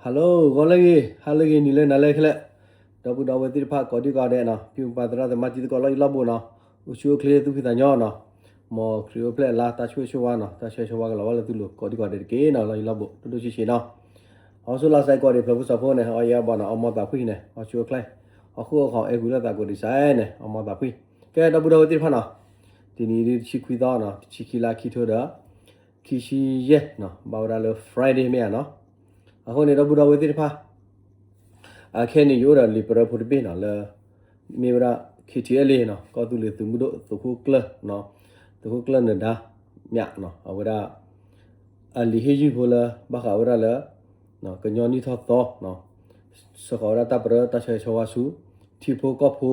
Hello ဂီၤလၢအဂ့ၤ ဟါလၢအဂ့ၤ နံၤလၢနၤလၢခဲလၢာ်, ဒီပုၢ်ဒီဝဲၢ်သ့ၣ်တဖၣ် ကိးဒံကိးဒဲးနီၤ, ဖံပၢ်သရၣ်သမါတံၤသကိးလၢယလီၢ်ဘိနီၤ, အိၣ်ဆူၣ်အိၣ်ချ့သူၣ်ဖှံသးညီနီၤ, မ်ခရံာ်အိၣ်ဖျဲၣ်အလါ တၢ်ဆိၣ်ဂ့ၤဆိၣ်ဝါနီၤ, တၢ်ဆိၣ်ဂ့ၤဆိၣ်ဝါကလီၤဘၣ်လၢသုလိၤ ကိးဒံကိးဒဲးတက့ၢ်နီၤ, လၢယလီၢ်ဘိ ဒိၣ်ဒိၣ်ဆံးဆံးနီၤ, အီၤဆူၣ်လါစဲးကိးဒံး ဖျၢၣ်ဖိစီၤဖိန့ၣ် အီယဲဘီနီၤ, အီမီသးဖှံန့ၣ် အီဆူၣ်အိၣ်ချ့, အီၣ်ဃုအီၣ်ခီ အဲၣ်ကွံလိာ်သးကိးဒံးစဲးန့ၣ် အီမီသးဖှံ, ကဲဒီပုၢ်ဒီဝဲၢ်သ့ၣ်တဖၣ်နီၤ, တနံၤအံၤဒ်တဆံခွံသီနီၤ, တဆံခံလါ ခံထိဒီး ခံဆံယဲၢ်နီၤ, ဘၣ်ဝဲဒၣ်လၢ Friday မ့ၢ်ဧါနီၤ, အဃိန့ၣ် ဒီပုၢ်ဒီဝဲၢ်သ့ၣ်တဖၣ် အခဲအံၤန့ၣ် ယအိၣ်ဒီးလံာ်ပရၢဖိတဘ့ၣ်နီၤ, လၢ မ့ၢ်ဝဲဒၣ် KTLA နီၤ, ကီၢ်သူလ့ၤသုးမုၢ်ဒိၣ် သုးခိၣ်ကျၢၢ်နီၤ, သုးခိၣ်ကျၢၢ်နၢၤဒါမြနီၤ, အဝဲဒၣ် အလံာ်ဟ့ၣ်ယုၢ်ဖိလၢ ဘၣ်ဃးဝဲဒၣ်လၢ ကညီနံၣ်ထီၣ်သီနီၤ, စ့ၢ်ကီးဝဲဒၣ်တၢ်ပရၢတၢ်ဆိၣ်ဂ့ၤဆိၣ်ဝါဆူ ထံဖိကီၢ်ဖိ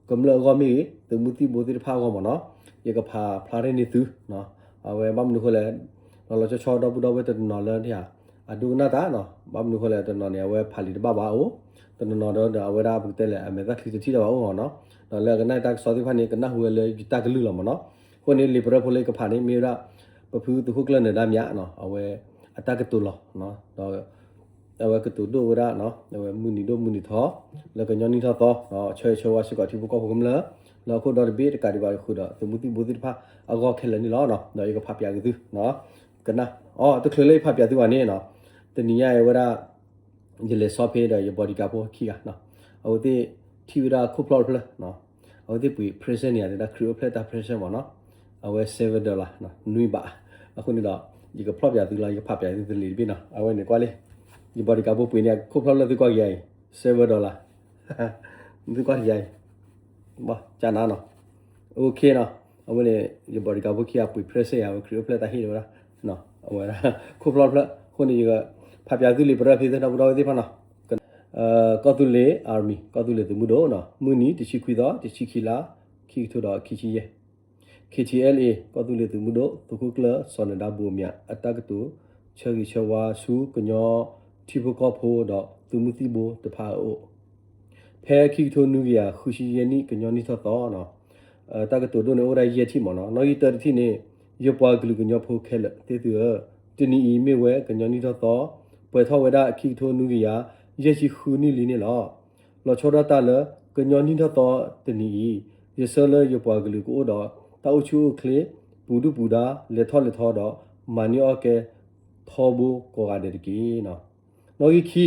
ကမျၢၢ်အဂီၢ်မ့ၢ်ဂ့ၤ, သုးမုၢ်သံၣ်ဘိသ့ၣ်တဖၣ်အဂီၢ်မ့ၢ်နီၤ, ယကဖးဖျါထီၣ်န့ၢ်သုနီၤ, အဝဲဘၣ်မနုၤအဃိလဲၣ်, လီၤလီၤဆီဆီဒီပုၢ်ဒီဝဲၢ်တနီၤနီၤလၢ အဒိကနၣ်တၢ်နီၤ, ဘၣ်မနုၤအဃိလဲၣ် တနီၤန့ၣ် အဝဲဖးလံာ်တဘၣ်ဘၣ်အိၣ်, တနီၤနီၤဒီး အဝဲဒၣ်ပကတဲလဲၣ် အမဲာ်သၣ်ချံတထံၣ်တၢ်ဘၣ်အိၣ်နီၤ, ဒီးလၢအကနၣ်တၢ်ကစီၣ်သ့ၣ်တဖၣ်န့ၣ် ကနၢ်ဟူဝဲလၢယတၢ်ကလုၢ်လီၤမ့ၢ်နီၤ, အဃိန့ၣ် လံာ်ပရၢဖိလၢယကဖးန့ၣ် မ့ၢ်ဝဲဒၣ် ပဖုသုးခိၣ်ကျၢၢ်နၢၤဒါမြနီၤ, အဝဲအတၢ်ကတိၤလီၤ, ဒီး အဝဲကတိၤဒိၣ်ဝဲဒၣ် အဝဲမုၢ်နံၤဒိၣ်မုၢ်နံၤထီ လၢကညီနံၣ်ထီၣ်သီ ဆၢဂ့ၤဆၢဝါစ့ၢ်ကီးထံဖိကီၢ်ဖိကမျၢၢ် လၢဟီၣ်ခိၣ်ဒီတဘ့ၣ်တကးဒံးဘၣ်ဃုာ်ဒီး သုးမုၢ်သံၣ်ဘိသ့ၣ်တဖၣ်အဂီၢ်ခဲလၢာ်န့ၣ်လီၤ. ဒီးယကဖးပၠးက့ၤသု ကနၣ်အီၤ တချုးလၢယဖးပၠးသုဘၣ်န့ၣ်နီၤ, တနံၤညါအံၤဝဲဒၣ် ယလဲၤဆီဖ့ဒီးယ bodyguard ဖိခံဂၤနီၤ, အဝဲသ့ၣ်ထံၣ်ဝဲဒၣ်ခိၣ်ဖျီၣ်တဖျၢၣ်နီၤ, အဝဲသ့ၣ်ပှ့ၤ present န့ၣ် တၢ်ခရံာ်အိၣ်ဖျဲၣ်တၢ် present မ့ၢ်နီၤ, အဝဲ seven dollar နွံဘး, အဃိန့ၣ်ဒီး ယကဖျီၣ်ပၠးသုလီၤ, ယကဖးပၠးသုတလံာ်တဘ့ၣ်နီၤ, အဝဲန့ၣ်ကွၢ်လံ, ယ bodyguard ဖိပှ့ၤန့ၢ်ခိၣ်ဖျီၣ်လၢသုကွၢ်က့ၤယၤအံၤ seven dollar သုကွၢ်က့ၤယၤအံၤ ကနၣ်နီၤ, OK နီၤ, အဝဲန့ၣ် ယ bodyguard ဖိခံဂၤပှ့ၤ present ယၤ အဝဲခရံာ်အိၣ်ဖျဲၣ်တၢ်ဟ့ၣ်ဝဲဒၣ် အဝဲဒၣ် ခိၣ်ဖျီၣ်တဖျၢၣ်, အဃိန့ၣ် ယကဖးပၠးသုလံာ်ပရၢဖဲသ့ၣ် ဒီပုၢ်ဒီဝဲၢ်သ့ၣ်တဖၣ်နီၤ, ကီၢ်သူလ့ၤ Army ကီၢ်သူလ့ၤသုးမုၢ်ဒိၣ်နီၤ, မုၢ်နံၤတဆံခွံသီ တဆံခံလါ ခံကထိဒီးခံဆံယဲၢ် KTLA ကီၢ်သူလ့ၤသုးမုၢ်ဒိၣ် သုးခိၣ်ကျၢၢ်စီၤနၢၤဒါဘိမၠး အတၢ်ကတိၤဆၢဂ့ၤဆၢဝါဆူကညီထံဖိကီၢ်ဖိဒီးသုးမုၢ်သံၣ်ဘိတဖၣ်အအိၣ်, ဖဲခံကထိနွံကယၤဃုဆံယဲၢ်နံၣ် ကညီနံၣ်ထီၣ်သီနီၤ, တၢ်ကတိၤဒိၣ်န့ၣ်အိၣ်ဝဲဒၣ်ယဲၢ်ထံၣ်မ့ၢ်နီၤ, နီၣ်ဂံၢ်တၢတထံၣ်န့ၣ် ယပှၤကလုာ်ကညီဖိခဲလၢာ်သ့ၣ်သုဧၢ, တနံၤအံၤမ့ၢ်ဝဲကညီနံၣ်ထီၣ်သီ, ပှဲၤထီၣ်ဝဲဒၣ်ခံကထိနွံကယၤယဲၢ်ဆံဃုနံၣ်လံန့ၣ်လီၤ. လီၤဆီဒၣ်တၢ်လၢ ကညီနံၣ်ထီၣ်သီတနံၤအံၤ, ယဆၢလၢယပှၤကလုာ်ကအိၣ်ဒီးတၢ်အိၣ်ဆူၣ်အိၣ်ချ့, ပူၤဒုၣ်ပူၤဒါ, လဲၤထီၣ်လဲၤထီဒီး မၤန့ၢ်အီၣ်ကဲထီဘိကိးဂၤဒဲးတက့ၢ်. နီၣ်ဂံၢ်ခံ,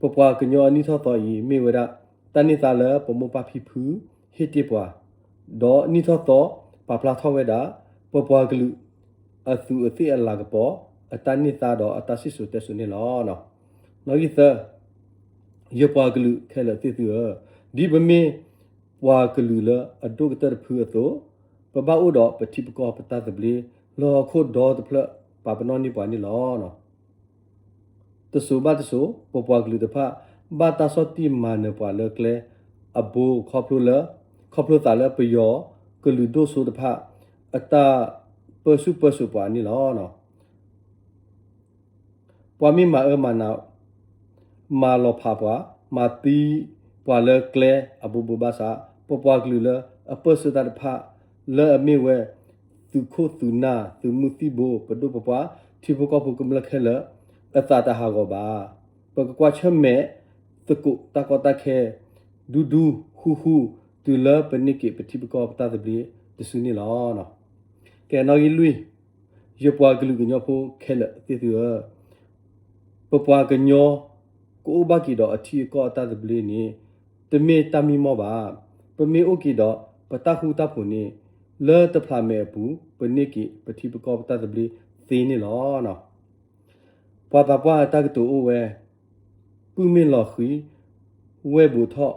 ပပှၤကညီအနံၣ်ထီၣ်သီအံၤ မ့ၢ်ဝဲဒၣ် တၢ်န့ၢ်သါလၢပမိၢ်ပၢ်ဖံဖုဟ့ၣ်တ့ၢ်ပှၤ, ဒီးနံၣ်ထီၣ်သီပာ်ဖျါထီၣ်ဝဲဒၣ် ပပှၤကလုာ်အသူးအသ့ၣ်အလၤကပီၤ အတၢ်န့ၢ်သါဒီးအတၢ်စံၣ်စိၤတဲစိၤန့ၣ်လီၤ. နီၣ်ဂံၢ်သၢ, ယပှၤကလုာ်ခဲလၢာ်သ့ၣ်သုဧၢ, ဒ်ပမ့ၢ်ပှၤကလုာ်လၢအဒိၣ်ကတၢၢ်တဖုအသိး, ပဘၣ်အိၣ်ဒီးပထံပကီၢ်ပတၢ်သဘျ့ လၢဟီၣ်ခိၣ်ဒီတဖျၢၣ်ပာ်ပနီၣ်န့ၢ်ပှၤန့ၣ်လီၤ. တစိၤဘၣ်တစိၤ ပပှၤကလုာ်တဖၣ် ဘၣ်တၢ်ဆီၣ်တံၢ်မၤနၢၤပှၤလၢကျဲအဘိခီဖျိလၢ, ခီဖျိသးလၢပယီၤကလုာ်ဒိၣ်စိတဖၣ် အတၢ်ပၢဆူၣ်ပၢစိးပှၤန့ၣ်လီၤ. ပှၤမ့ၢ်မၤအၢမၤနး မၤလီၤဖးပှၤ, မၤသံပှၤလၢကျဲအဘိဘိဘၣ်ဆၣ်, ပပှၤကလုာ်လၢအပၢဆှၢတၢ်တဖၣ် လၢအမ့ၢ်ဝဲ သုးခိၣ်သုးနၢ် သုးမုၢ်သံၣ်ဘိ ပဒိၣ်ပပှၢ် ထံဖိကီၢ်ဖိကမျၢၢ်ခဲလၢာ် အသးတဟးဂီၤဘၣ်. ပကကွၢ်ဆၢၣ်မဲာ်သကိးတၢ်ကီတၢ်ခဲ ဒူဒူဃူဃူ တုၤလၢပန့ၢ်က့ၤပထံပကီၢ်ပတၢ်သဘျ့တစုန့ၣ်လီၤ. ကဲနီၣ်ဂံၢ်လွံၢ်, ယပှၤကလုာ်ကညီဖိခဲလၢာ်သ့ၣ်သုဧၢ, ပပှၤကညီ ကအိၣ်ဘၣ်က့ၤဒီးအထံအကီၢ်အတၢ်သဘျ့န့ၣ် တမ့ၢ်တၢ်မံမီၢ်ဘၣ်. ပမ့ၢ်အိၣ်က့ၤဒီးပတၢ်ဃူတၢ်ဖိးန့ၣ် လၢတဖျးမဲာ်အပူၤ ပန့ၢ်က့ၤပထံပကီၢ်ပတၢ်သဘျ့သ့န့ၣ်လီၤ. ပှၤသးပှၢ်အတၢ်ကတိၤအိၣ်ဝဲ, ပုၢ်မ့ၢ်လီၤဃံၤ, ဝဲၢ်ဘိးထီၣ်,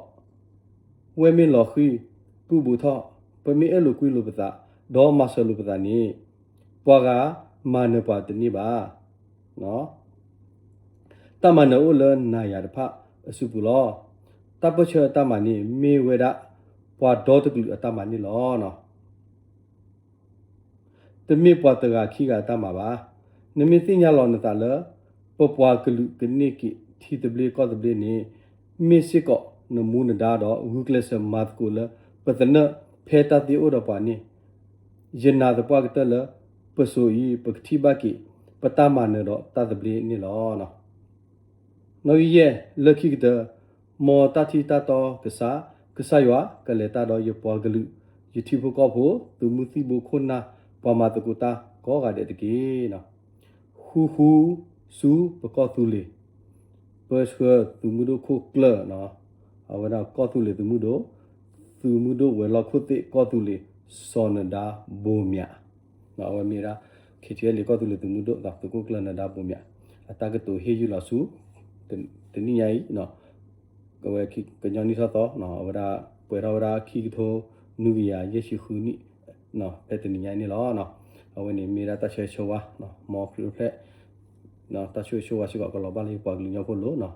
ဝဲၢ်မ့ၢ်လီၤဃံၤ, ပုၢ်ဘိးထီၣ်, ပမ့ၢ်အဲၣ်လိာ်ကွံလိာ်ပသး ဒီးမၤစၢၤလိာ်ပသးန့ၣ် ပှၤဂၤမၤနၢၤပှၤတန့ၢ်ဘၣ်. တၢ်မၤနၢၤအိၣ်လၢနၤယၤတဖၣ်အစုပူၤလီၤ. တၢ်ပၢၢ်ဆၢအတၢ်မၤန့ၣ် မ့ၢ်ဝဲဒၣ်ပှၤဒီတကလုာ်အတၢ်မၤန့ၣ်လီၤ. တမ့ၢ်ပှၤတဂၤခံဂၤအတၢ်မၤဘၣ်. နမ့ၢ်သ့ၣ်ညါလီၤနသးလၢ ပပှၤကလုာ်ကန့ၢ်က့ၤထံသဘျ့ကီၢ်သဘျ့န့ၣ် မ့ၢ်စ့ၢ်ကီးနမူနဒါဒီးဂုာ်ကျဲးစၢးမၤသကိးလၢပသနၢၣ်ဖဲတၢ်သ့အိၣ်ဒီးပှၤန့ၣ်, ယနာ်သပှၢ်ကတၢၢ်လၢ ပစိၤအံၤ ပကထံၣ်ဘၣ်က့ၤ ပတၢ်မၤနၢၤဒီးတၢ်သဘျ့န့ၣ်လီၤ. နီၣ်ဂံၢ်ယဲၢ် လၢခံကတၢၢ်, မ်တၢ်ထံၣ်တၢ်တီကစၢ်, ကစၢ်ယွၤကလဲၤတၢ်ဒီးယပှၤကလုာ်, ယထံဖိကီၢ်ဖိ, သုးမုၢ်သံၣ်ဘိခိၣ်နၢ်, ပှၤမၤသကိးတၢ်ကိးဂၤဒဲးတက့ၢ်. ဃူဃူဆူပကီၢ်သူလ့ၤ, ပၢဆှၢသုးမုၢ်ဒိၣ်ခိၣ်ကျၢၢ်, အဝဲဒၣ်ကီၢ်သူလ့ၤသုးမုၢ်ဒိၣ်, သုးမုၢ်ဒိၣ်ဝဲၤလီၢ်ခိၣ်သ့ၣ်ကီၢ်သူလ့ၤ စီၤနဒါဘိမၠး, အဝဲမ့ၢ်ဝဲဒၣ် ခ့ၣ်ထံၣ်အဲၣ်လ့ၣ် ကီၢ်သူလ့ၤသုးမုၢ်ဒိၣ် သုးခိၣ်ကျၢၢ်နဒါဘိမၠး, အတၢ်ကတိၤဟ့ၣ်ယုၢ်လီၤဆူ တနံၣ်ညါအံၤ, အဝဲကညီနံၣ်ထီၣ်သီ, အဝဲဒၣ်ပှဲၤထီၣ်ဝဲဒၣ်ခံကထိနွံကယၤယဲၢ်ဆံဃုနံၣ်, ဖဲတနံၤညါအံၤန့ၣ်လီၤ. အဝဲန့ၣ်မ့ၢ်ဝဲဒၣ်တၢ်ဆၢဂ့ၤဆၢဝါ, မ်ခရံာ်အိၣ်ဖျဲၣ် တၢ်ဆိၣ်ဂ့ၤဆိၣ်ဝါစ့ၢ်ကီးကလီၤဘၣ်လၢယပှၤကလုာ်ကညီဖိလိၤ,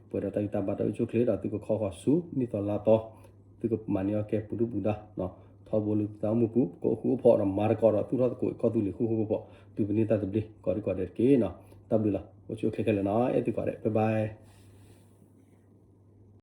ပှဲၤဒီးတၢ်ဂံၢ်တၢ်ဘါတၢ်အိၣ်ဆူၣ်အိၣ်ချ့ဒီးသုကခီဃီၤဆူနံၣ်သီလါသီ, သုကမၤန့ၢ်အီၣ်ကဲပူၤဒုၣ်ပူၤဒါ, ထီဘိလၢသုသးအိၣ်မူပူၤ ပကအိၣ်ဃူအိၣ်ဖိးဒီးမၤသကိးဒီးသူၣ်ထီၣ်သကိးကီၢ်သူလ့ၤဃူဃူဖိးဖိး တုၤပန့ၢ်တၢ်သဘျ့ကိးဒံကိးဒဲးတက့ၢ်. တၢ်ဘျုးလီၤ. အိၣ်ဆူၣ်အိၣ်ချ့ခဲလၢာ်နီၤ, အဲၣ်သုကိးဂၤဒဲး, ဘၣ်ဘၣ်.